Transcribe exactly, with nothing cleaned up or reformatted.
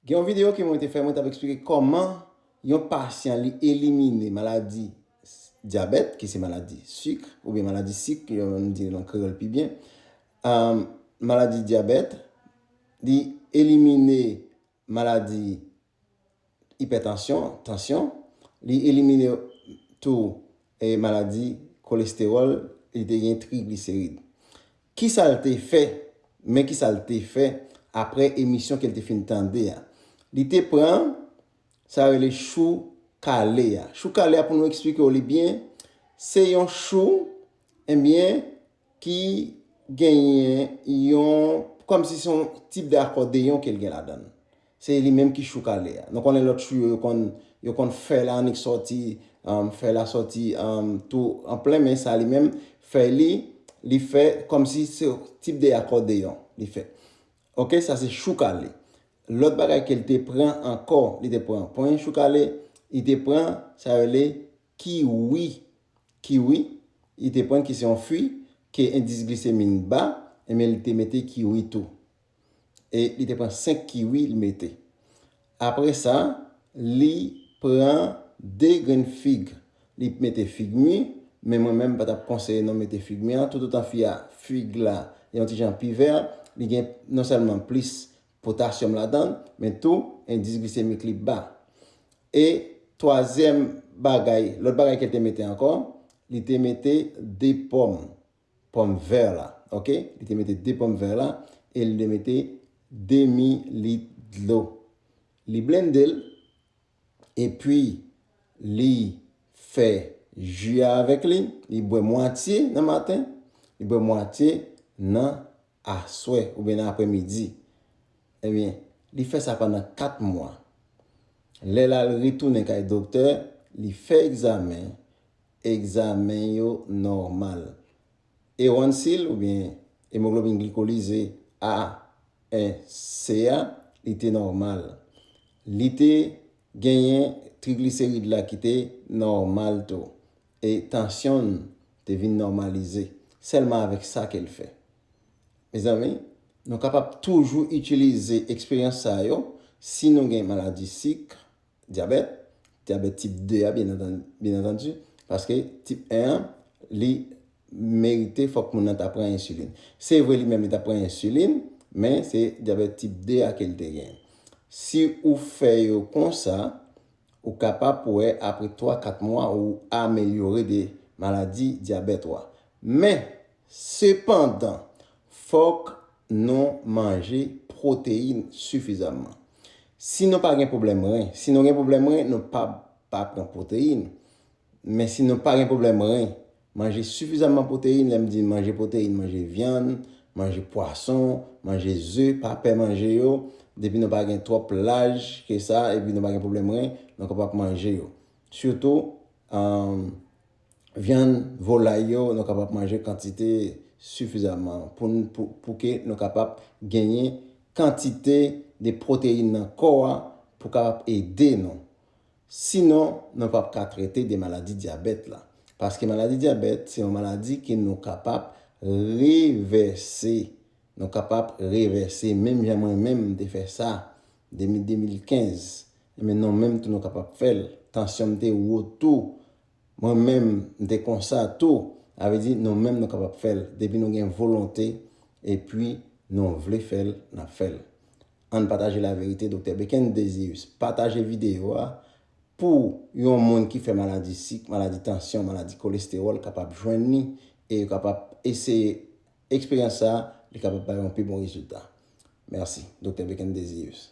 Gen yon videyo ke mwen te fè, mwen t ap eksplike kòman yon pasyan li elimine maladi dyabèt, ki se maladi sik, oubyen maladi sik, yo menm di nan kreyòl pi byen. Maladi dyabèt, li elimine maladi ipètansyon, tansyon, li elimine tou maladi kolestewòl, li te gen trigliserid. Kisa l te fè? Men kisa l te fè apre emisyon ke l te fin tande a. Li te pran sa yo rele chou kale a. Chou kale a, pou nou eksplike w li byen, se yon chou, ebyen, ki genyen yon, kòmsi se yon tip de akòdeyon ke l gen ladan l. Se li menm ki chou kale a. Nou konnen lòt chou yo, yo konn, yo konn fè la annik sòti, fè la sòti tou an plen, men sa li menm fè li, li fè kòmsi se tip de akòdeyon li fè. Oke, sa se chou kale. Lòt bagay ke l te pran ankò, li te pran, pran chou kale, li te pran sa yo rele kiwi. Kiwi, li te pran ki se yon fwi ke endis glisemi l ba, ebyen li te mete kiwi tou. E li te pran senk kiwi, li mete. Apre sa, li pran de grenn fig. Li mete fig mi, men mwen menm m pa t ap konseye non mete fig mi an, toutotan fwi a, fig la, yon ti jan pi vè, li gen non sèlman plis potasyòm ladan l, men tou endis glisemik li ba. E twazyèm bagay, lòt bagay ke l te mete ankò, li te mete de pòm, pòm vè la, oke? Li te mete de pòm vè la, e li te mete demi lit dlo. Li blende l, epi li fè ji a avèk li, li bwè mwatye nan maten, li bwè mwatye nan aswè oubyen nan apremidi. Ebyen, li fè sa pandan kat mwa. Lè l al retounen kay doktè, li fè egzamen, egzamen yo nòmal. A one C l oubyen emoglobin glikolize A one C a, li te nòmal. Li te genyen trigliserid la ki te nòmal tou. E tansyon l te vin nòmalize. Sèlman avèk sa ke l fè. Mezanmi, nou kapab toujou itilize eksperyans sa yo si nou gen maladi sik, dyabèt, dyabèt tip de a, byen antandi, paske tip en an, li merite fòk moun nan ta pran ensilin. Se vre li menm li ta pran ensilin, men se dyabèt tip de a ke l te gen. Si ou fè yo konsa, ou kapab wè apre twa, kat mwa ou amelyore de maladi dyabèt ou a. Men, sepandan, fòk nou manje pwoteyin sifizamman. Si nou pa gen pwoblèm ren, si nou gen pwoblèm ren, nou pa, pa pran pwoteyin. Men si nou pa gen pwoblèm ren, manje sifizamman pwoteyin, lè m di manje pwoteyin, manje vyann, manje pwason, manje ze, pa pè manje yo. Depi nou pa gen twòp laj ke sa, epi nou pa gen pwoblèm ren, nou kapab manje yo. Sitou, vyann, volay yo, nou kapab manje kantite sifizamman pou, pou, pou ke nou kapab genyen kantite de pwoteyin nan kò a pou kapab ede nou. Sinon, nou p ap ka trete de maladi dyabèt la. Paske maladi dyabèt, se yon maladi ke nou kapab revèse. Nou kapab revèse, menm jan mwen menm m te fè sa depi de mil kenz. Ebyen, nou menm tou nou kapab fè l. Tansyon m te wo tou. Mwen menm, m te konsa tou. Sa vle di, nou menm nou kapab fè l. Depi nou gen volonte, epi nou vle fè l, n ap fè l. Ann pataje laverite, Doktè Beken Deziyus. Pataje videyo a pou yon moun ki fè maladi sik, maladi tansyon, maladi kolestewòl kapab jwenn li e yo kapab eseye eksperyans sa a, li kapab bay yon pi bon rezilta. Mèsi, Doktè Beken Deziyus.